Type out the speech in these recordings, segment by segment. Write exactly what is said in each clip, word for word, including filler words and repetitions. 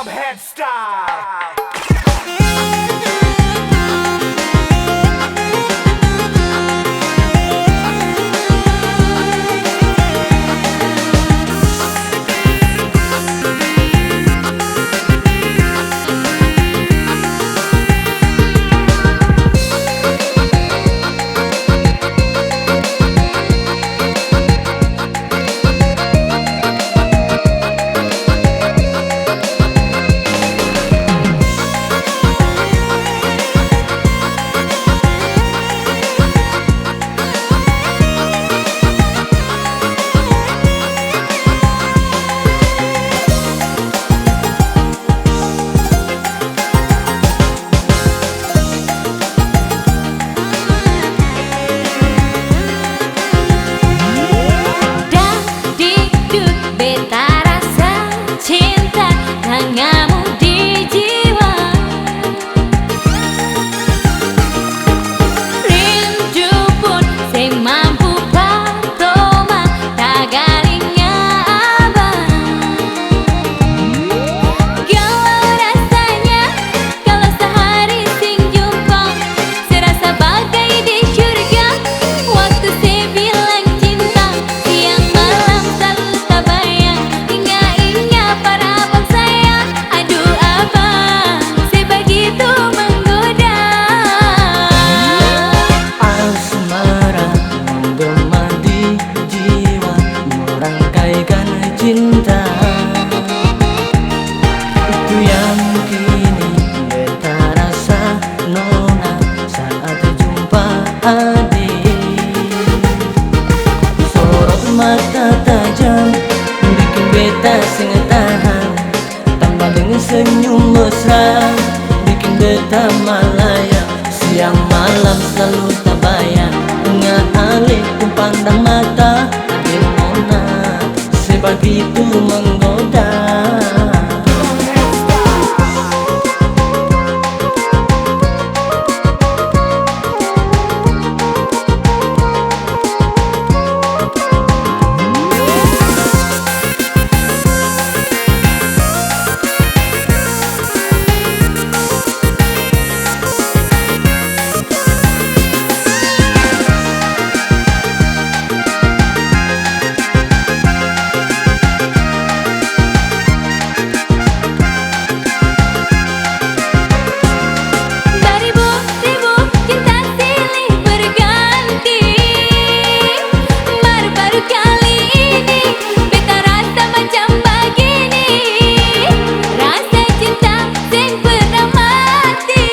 Head Start. Dangdut beta rasa cinta, tanganmu di jiwa. Rindu pun seng mampu patoma, tagalinya abang. Galau rasanya kalo sahari seng jumpa, serasa bagai di surga. Waktu se bilang cinta, siang malam slalu tabayang. Inga-inga par abang sayang, aduh abang, se bagitu menggoda. Asmara menggema di jiwa, merangkaikan cinta. Itu yang kini beta rasa, nona, saat jumpa ade. Sorot mata tajam, bikin beta seng tahan. Tambah deng senyum mesra, biking beta malayang. Siang malam slalu tabayang, nga ale kong pandang mata ade nona, se bagitu menggoda. Baribu ribu cinta silih berganti, mar baru kali ini beta rasa macam bagini. Rasa cinta seng pernah mati.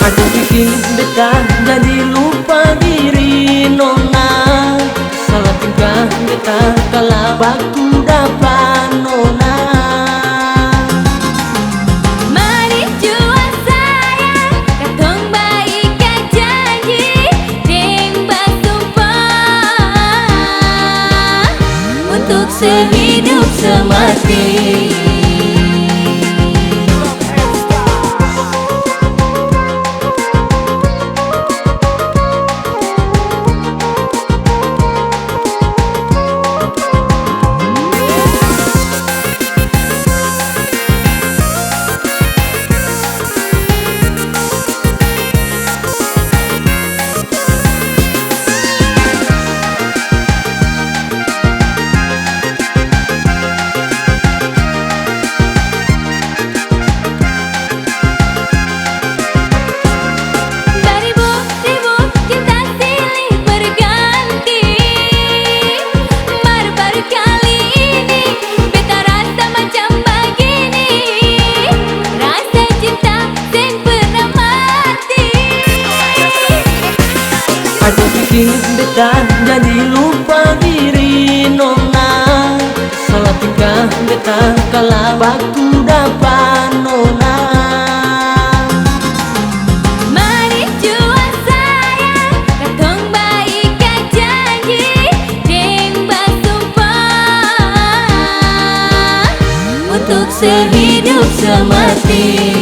Aduh, biking beta jadi lupa diri, nona. Salah tingkah beta kala baku dapa nona. Mari jua sayang, katong baika janji deng basumpah untuk sehidup semati. Baribu-ribu cinta silih berganti, mar baru kali ini beta rasa macam bagini. Rasa cinta seng pernah mati. Aduh, biking beta jadi lupa diri, nona. Salah tingkah beta kala baku dapa nona. Mari jua sayang, katong baika janji deng basumpah untuk sehidup semati.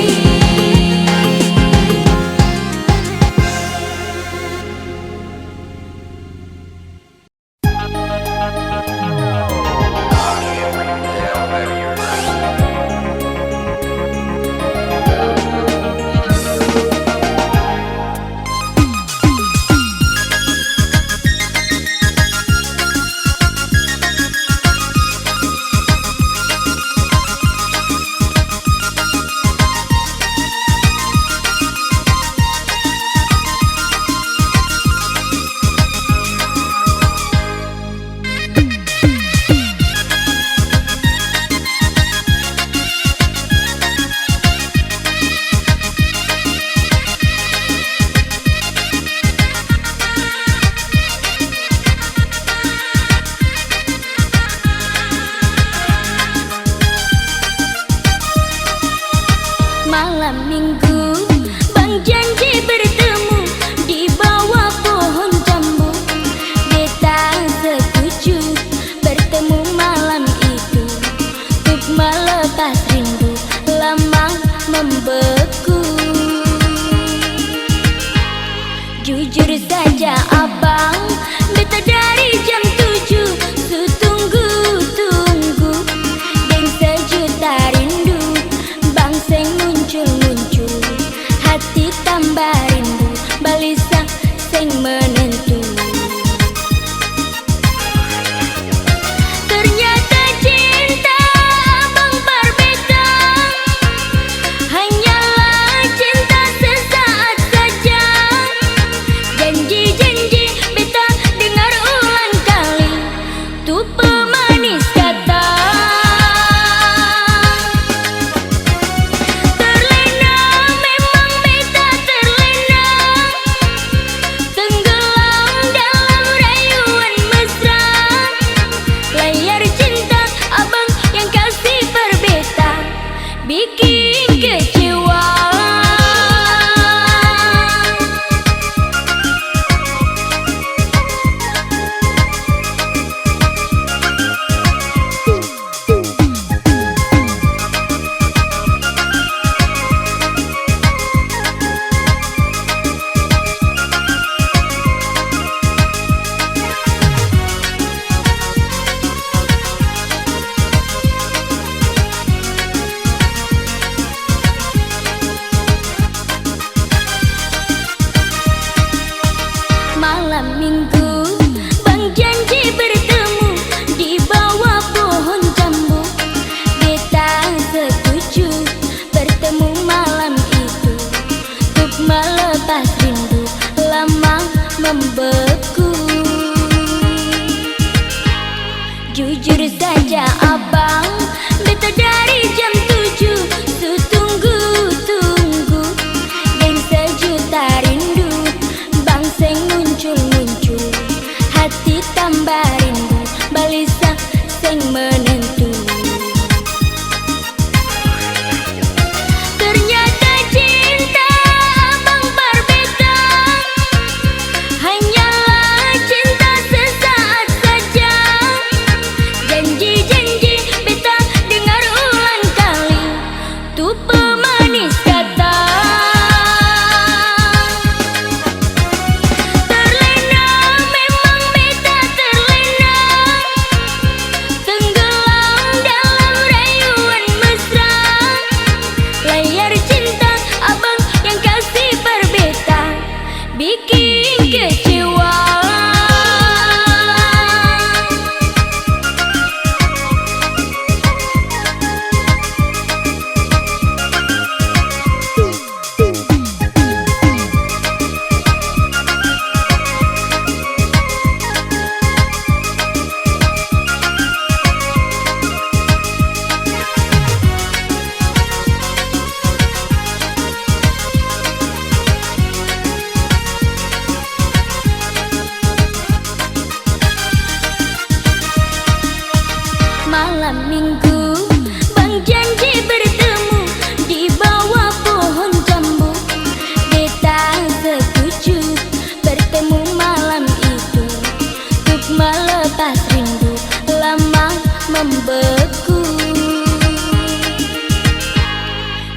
Malam minggu, bang janji bertemu di bawah pohon jambu. Beta setuju bertemu malam itu, untuk melepas rindu lama membeku. Jujur saja abang, beta dari jam tujuh su tunggu-tunggu. Deng sejuta rindu, bang seng muncul-muncul. Hati tambah rindu, balisa seng menentu. Ternyata cinta abang par beta hanyalah cinta sesaat saja. Janji-janji beta dengar ulang kali tu pemanis kata. Terlena, memang beta terlena. Tenggelam dalam rayuan mesra, layar cinta abang yang kasi par beta bikin kecewa. Malam minggu, bang janji bertemu di bawah pohon jambu. Beta setuju bertemu malam itu, untuk melepas rindu lama membeku. Jujur saja abang, beta dari jam tujuh su tunggu-tunggu. Deng sejuta rindu, bang seng muncul-muncul. Hati tambah rindu, balisa seng menentu. Ternyata cinta abang par beta hanyalah cinta sesaat saja. Janji-janji beta dengar ulang kali tu pemanis kata. Terlena, memang beta terlena. Tenggelam dalam rayuan mesra, layar cinta abang yang kasi par beta bikin kecewa. Malam minggu, bang janji bertemu di bawah pohon jambu. Beta setuju bertemu malam itu, untuk melepas rindu lama membeku.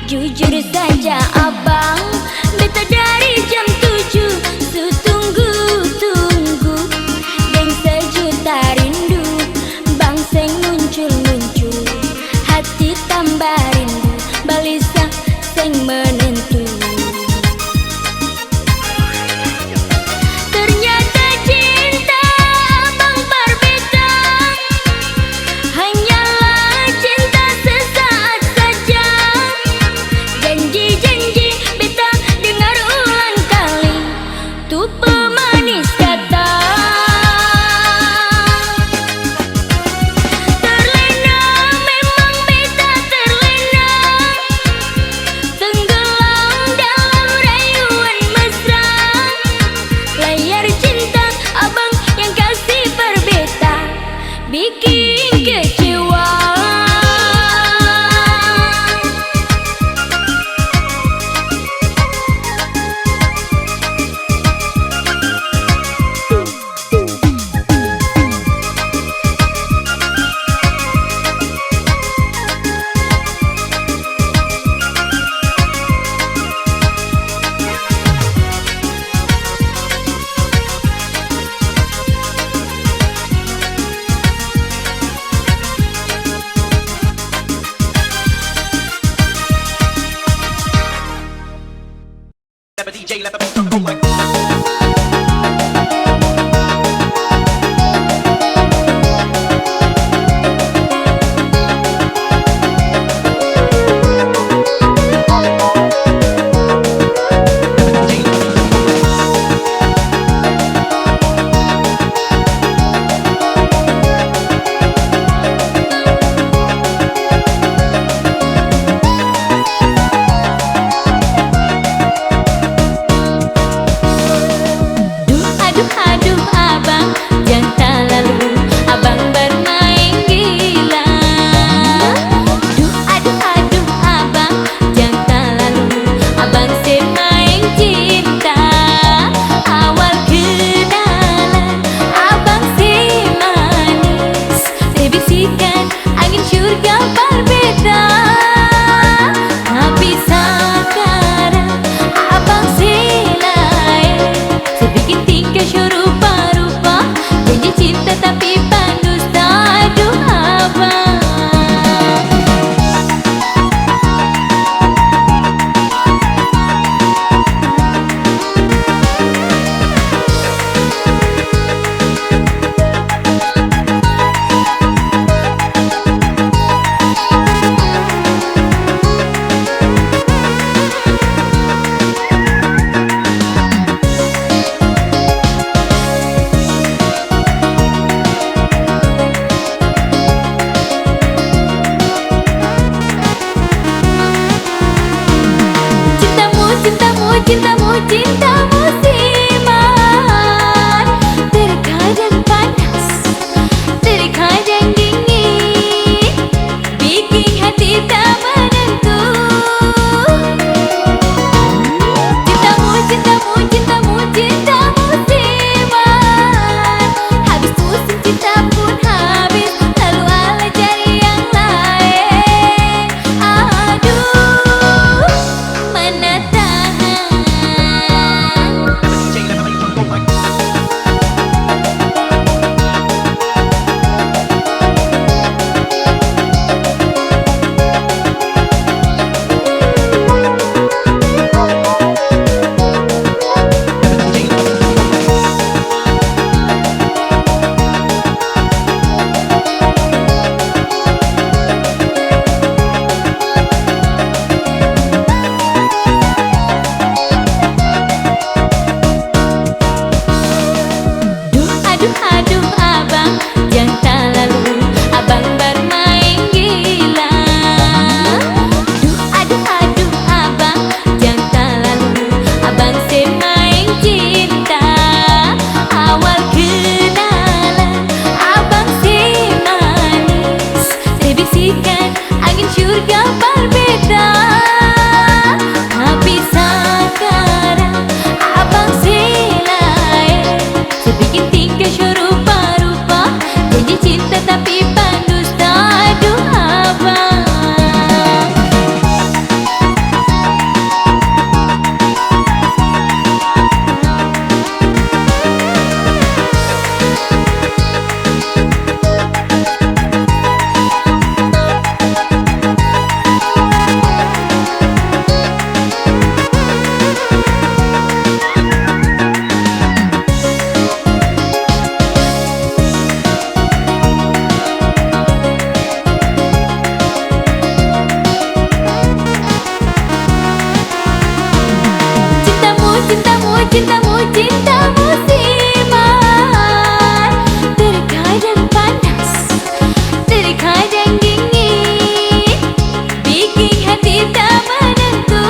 Jujur saja abang, beta dari jam tujuh su tunggu-tunggu. Deng sejuta rindu, bang seng muncul-muncul. Hati tambah rindu. Duh, aduh, aduh, abang, jang talalu abang barmaeng gila. Duh, aduh, aduh, abang, jang talalu abang se maeng cinta. Awal kenalan, abang se manis, se bisikan angin surga par beta. Tapi sakarang abang se laeng, se biking tingkah so rupa-rupa, janji cinta tapi pandusta, aduh abang. Cintamu, cintamu, cintamu, cintamu siman, terkadang panas, terkadang dingin, biking hati tak menentu. Cintamu, cintamu, cintamu, cintamu siman, habis musim cinta pun habis, lalu ala cari yang laeng. Aduh, mana tahan. Duh, aduh, aduh, abang, jang talalu abang barmaeng gila. Duh, aduh, aduh, abang, jang talalu abang se maeng cinta. Awal kenalan, abang se manis, se bisikan angin surga par beta. Tapi sakarang abang se laeng, se biking tingkah so rupa-rupa, janji cinta tapi pandusta, aduh abang. Cintamu, cintamu, cintamu, cintamu siman, terkadang panas, terkadang dingin, biking hati tak menentu.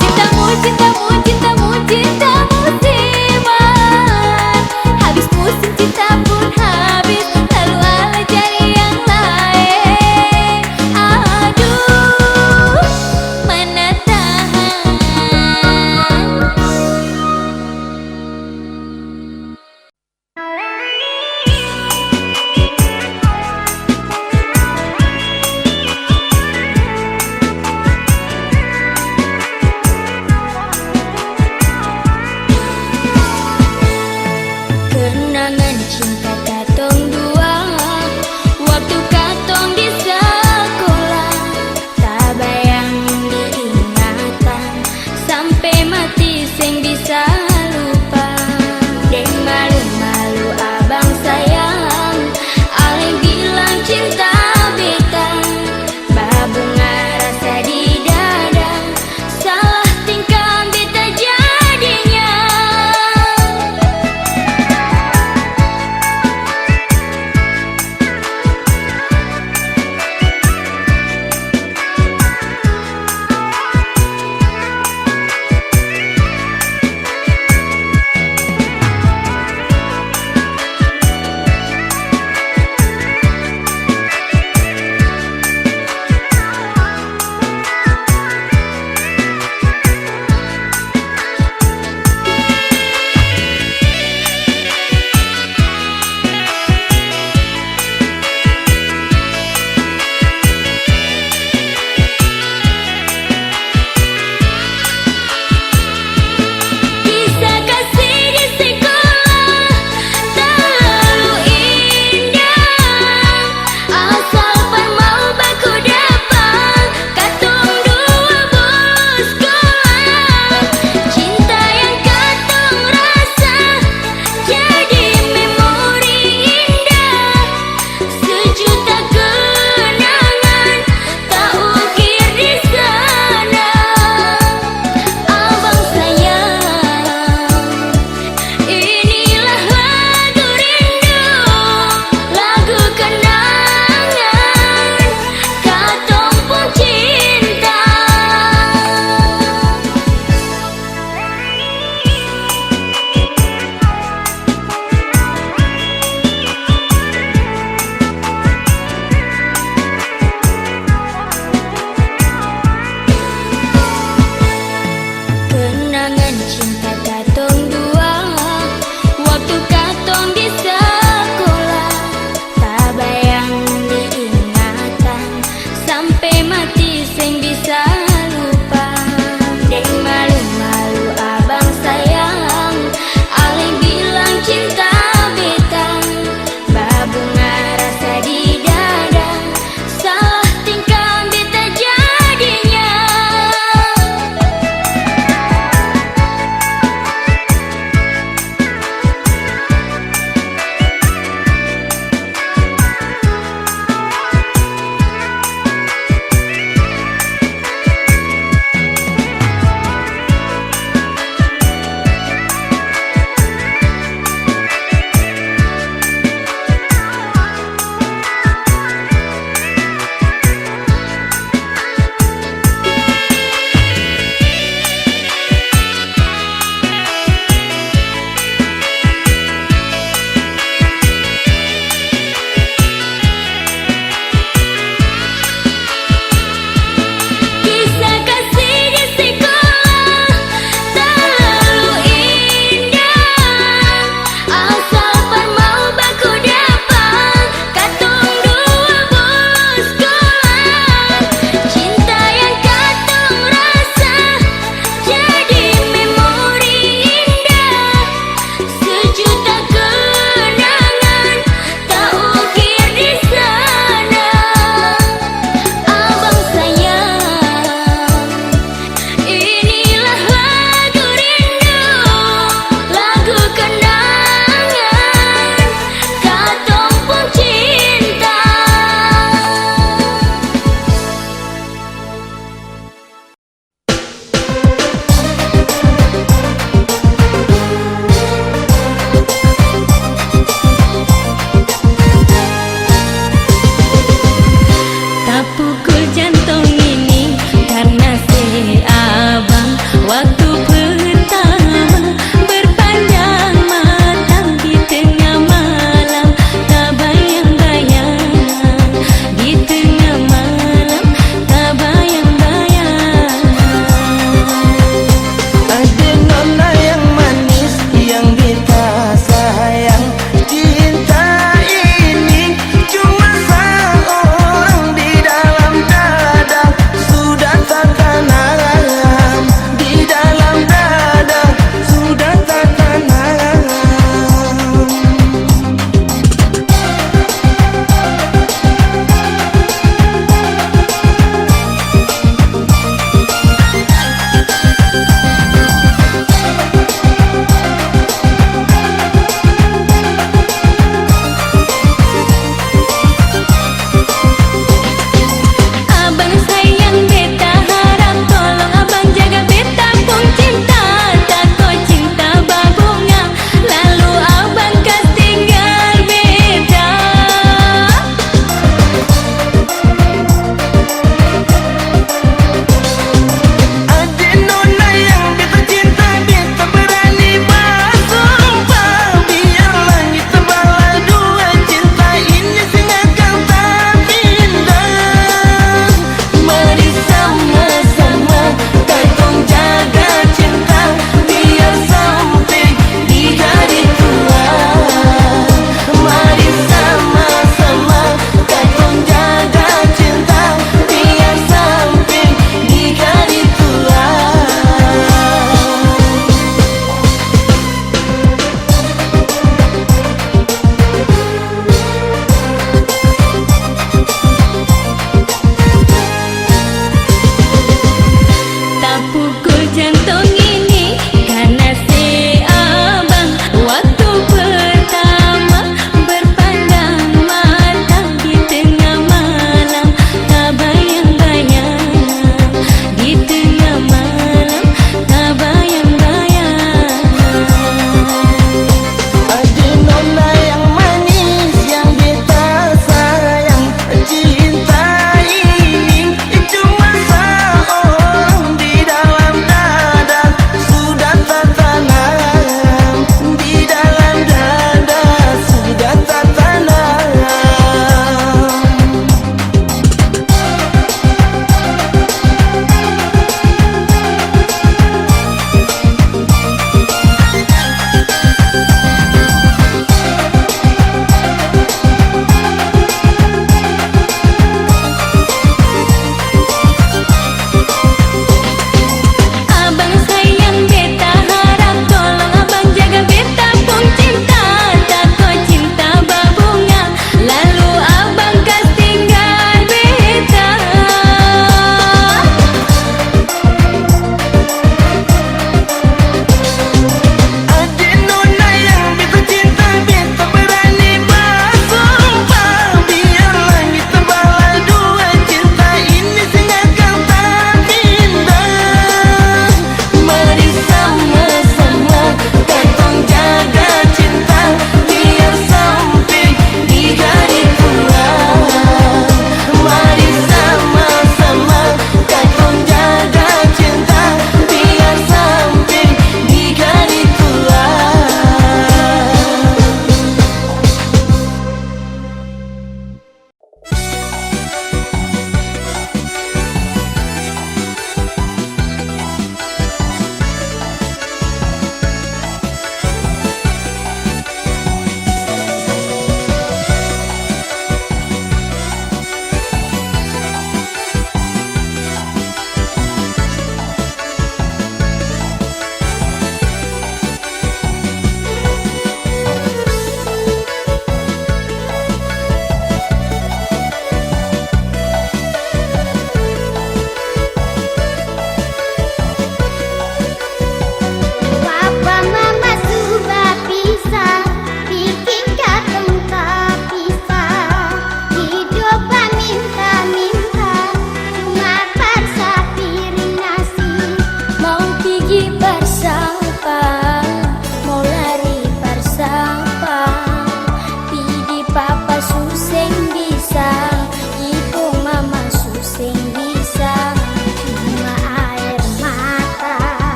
Cintamu, cintamu, cintamu, cintamu siman, habis musim cinta pun habis, lalu ala cari yang laeng. Aduh, mana tahan.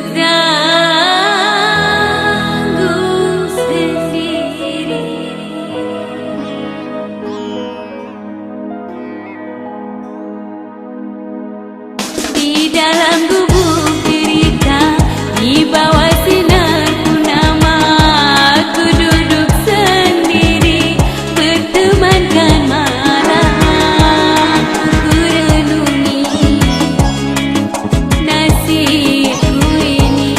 Tanggung sendiri. Di dalam gubuk derita, di bawah sinar purnama, ku duduk sendiri, bertemankan malam, ku renungi nasibku ini.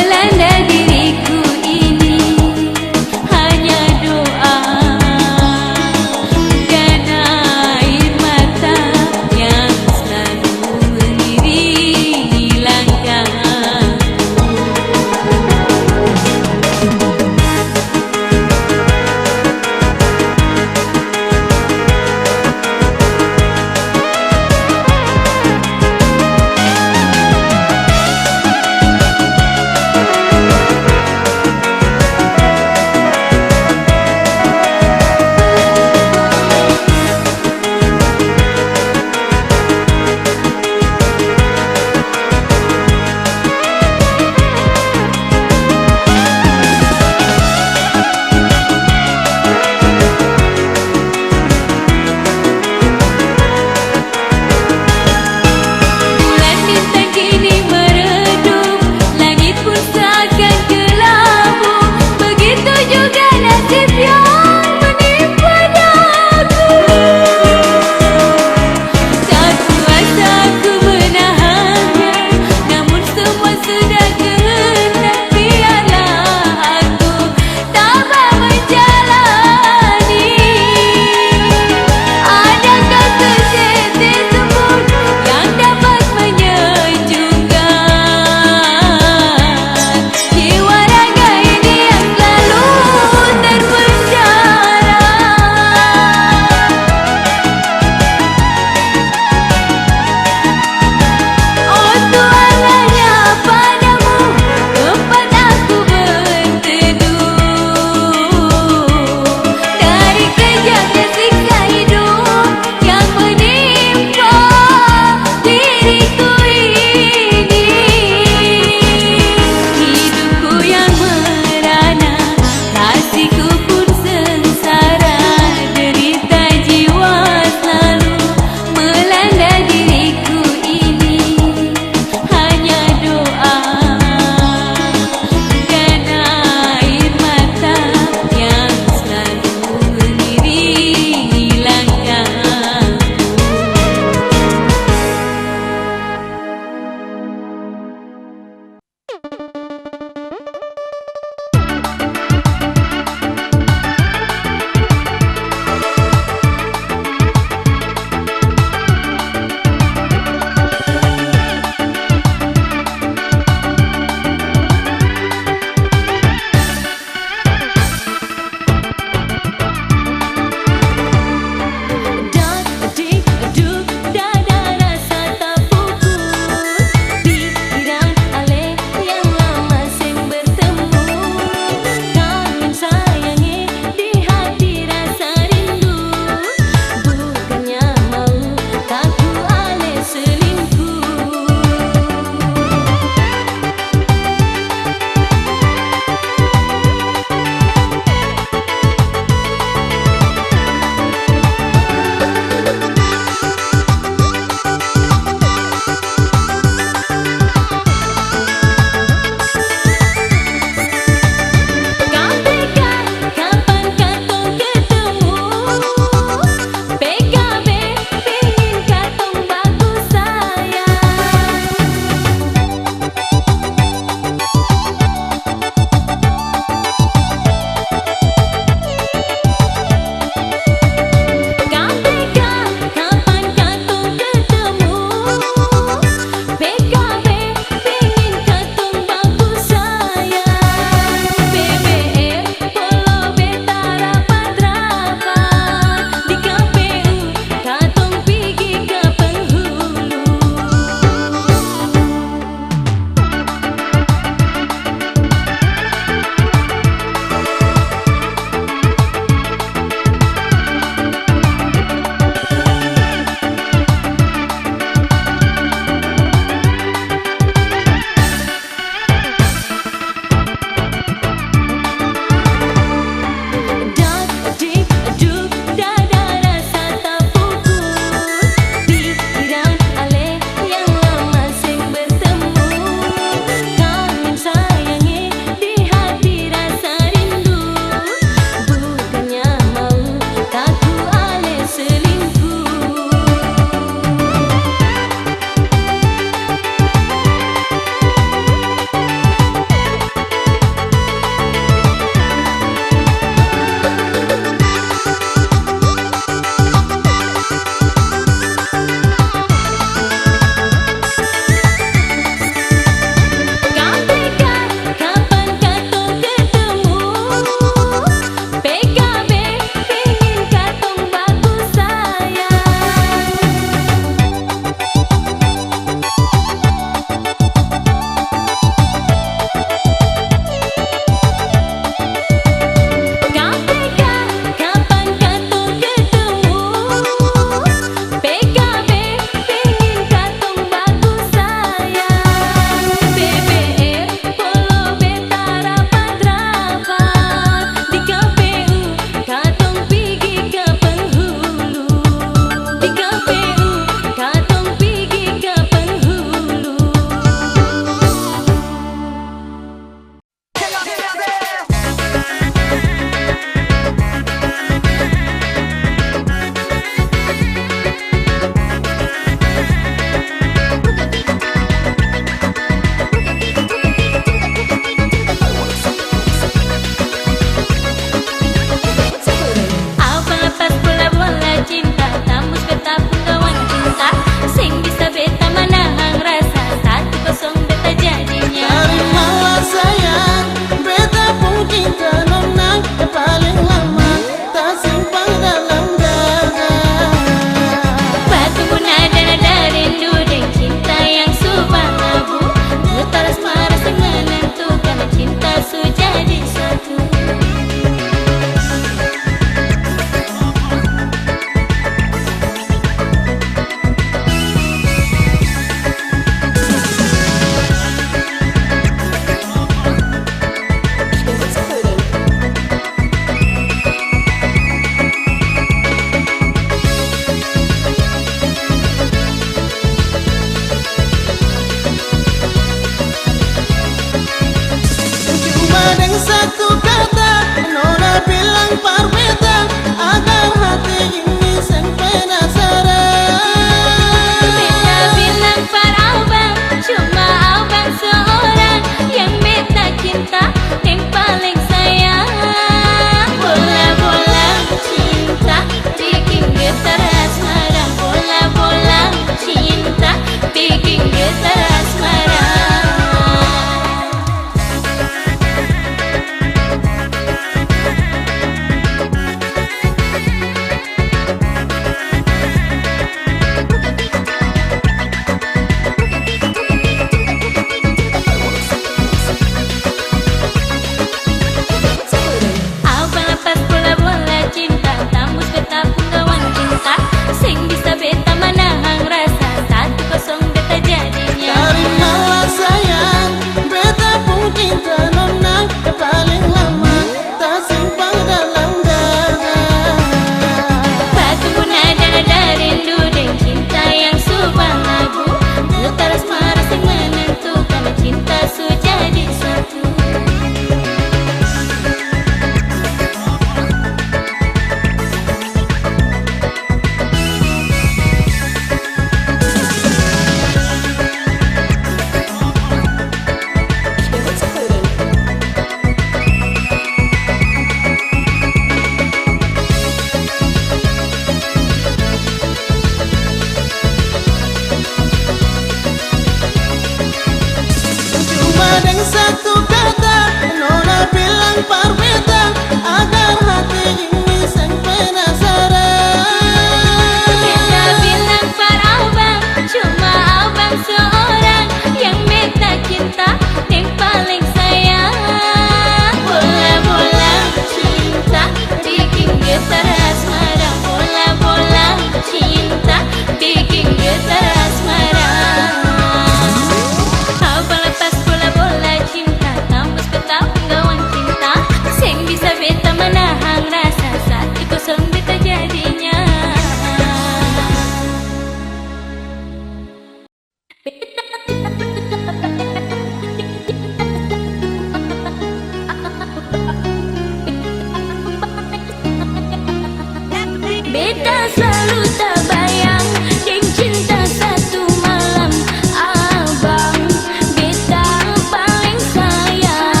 Beta slalu tabayang deng cinta satu malam, abang beta paleng sayang.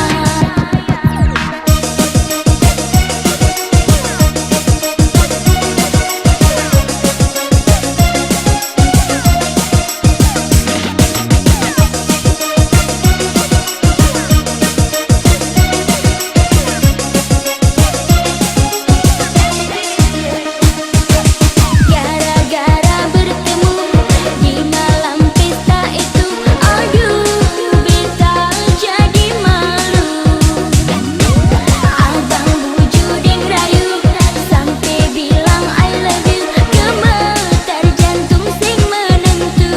Gara-gara bertemu di malam pesta itu, aduh, beta jadi malu. Abang buju deng rayu, sampe bilang I love you, gemetar jantung seng menentu.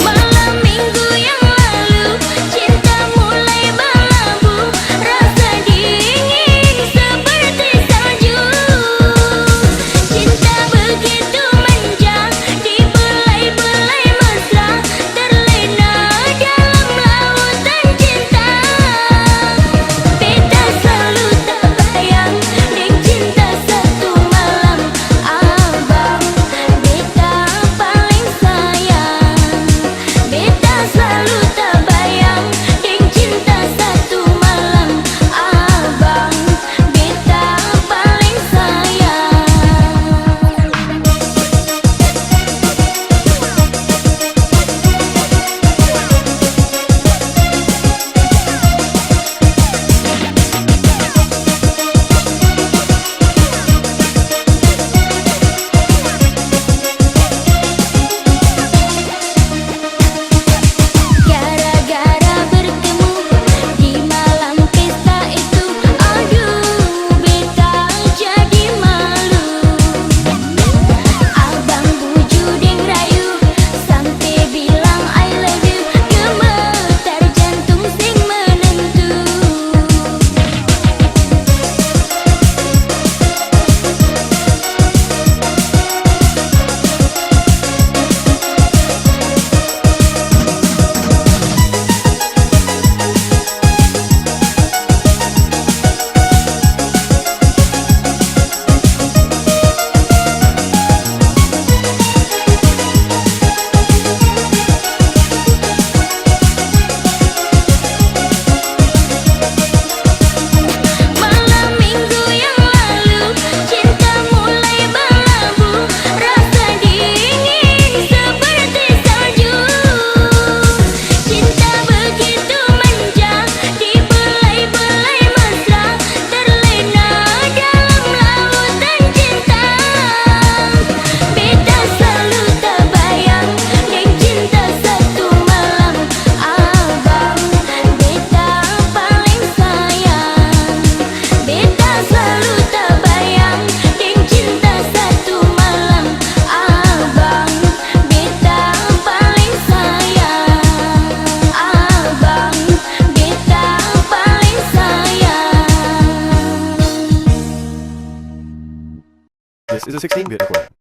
Malam minggu yang lalu, cinta mulai balabu, rasa dingin seperti salju. Cinta begitu manja, dibelai-belai mesra, terlena dalam lautan cinta. Beta slalu tabayang deng cinta satu malam, abang beta paleng sayang. Beta slalu tabayang deng cinta satu malam, abang beta paleng sayang. Gara-gara bertemu di malam pesta itu, aduh, beta jadi malu. Abang buju deng rayu, sampe bilang I love you, gemetar jantung seng menentu. Malam minggu yang lalu, cinta mulai balabu, rasa dingin seperti salju. Cinta begitu manja, dibelai-belai mesra, terlena dalam lautan cinta. Beta slalu tabayang deng cinta satu malam, abang beta paleng sayang. Beta slalu tabayang deng cinta satu malam, abang beta paleng sayang. Abang beta paleng sayang. This is a sixteen-bit recording.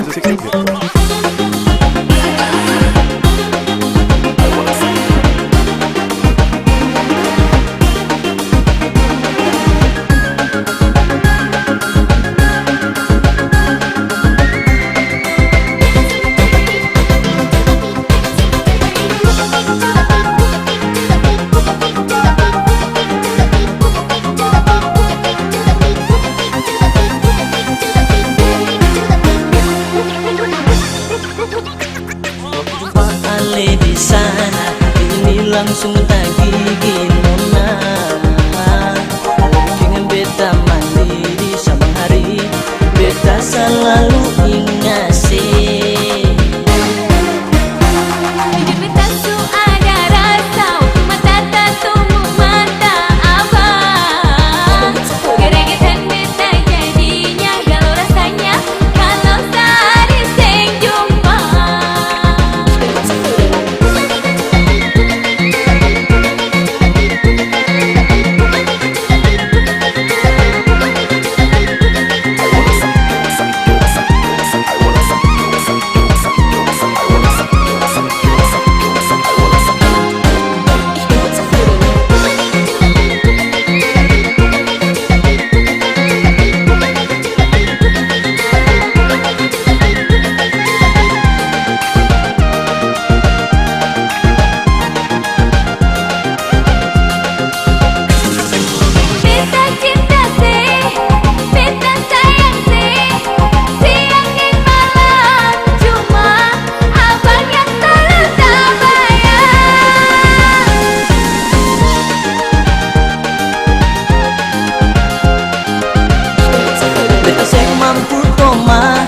Jumpa ale di sana, ini langsung tagigi nona. Bikingan beta mandi di sabang hari, beta salalu inga se. Beta su ada rasa, waktu mata tatumu mata abang. Geregetan beta jadinya, galau rasanya. Kalau sehari seng jumpa. Beta cinta se, beta sayang se, siang deng malam cuma abang yang selalu tabayang. Beta seng mampu to ma,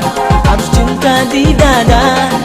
harus cinta di dada.